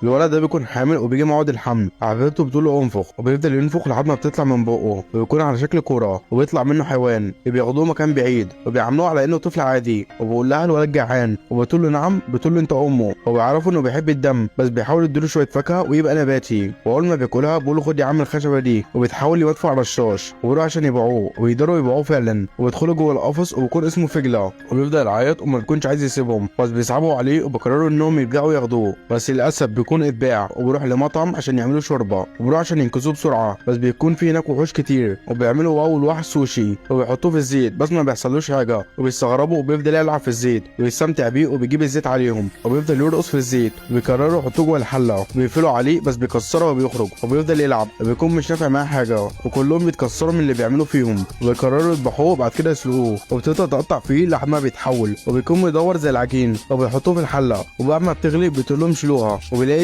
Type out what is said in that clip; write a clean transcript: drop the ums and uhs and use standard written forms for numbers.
الولد ده بيكون حامل وبيجي موعد الحمل، عفريته بتقول له انفخ، وبيفضل ينفخ لحد ما بتطلع من بقه، وبيكون على شكل كورة وبيطلع منه حيوان. بياخدوه مكان بعيد وبيعاملوه على انه طفل عادي، وبيقول لها الولد جعان، وبتقول له نعم، بتقول له انت امه. وبيعرفوا انه بيحب الدم، بس بيحاولوا يديله شوية فاكهة ويبقى نباتي. واول ما بياكلها بيقول له خد يا عم الخشبة دي، وبيتحول لمدفع رشاش، وبيروح عشان يبيعوه، ويقدروا يبيعوه فعلا، وبيدخلوا جوه القفص وبيكون اسمه فجله، وبيفضل يعيط وما بيكونش عايز يسيبهم، بس بيصعبوا عليه وبيقرروا انهم يرجعوا ياخدوه، بس للاسف بيكون اتباع. وبيروح لمطعم عشان يعملوا شوربة، وبيروح عشان ينقذوه بسرعة، بس بيكون في هناك وحوش كتير، وبيعملوا اول واحد سوشي وبيحطوه في الزيت، بس ما بيحصلوش حاجة، وبيستغربوا، وبيفضل يلعب في الزيت ويستمتع بيه، وبيجيب الزيت عليهم، وبيفضل يرقص في الزيت، وبيقرروا يحطوه جوه الحلة، وبيقفلوا عليه بس بيكسره وبيخرج، وبيفضل يلعب وبيكون مش نافع معاه حاجة، وكلهم بيتكسروا من اللي بيعملوا فيهم، وبيقرروا يذبحوه وبعد كده يسلقوه، وبتبدا تقطع فيه لحد ما بيتحول، وبيكون مدور زي العجين، وبيحطوه في الحلة، وبعد ما بتغلي بتقول لهم شيلوها، وبيلاقي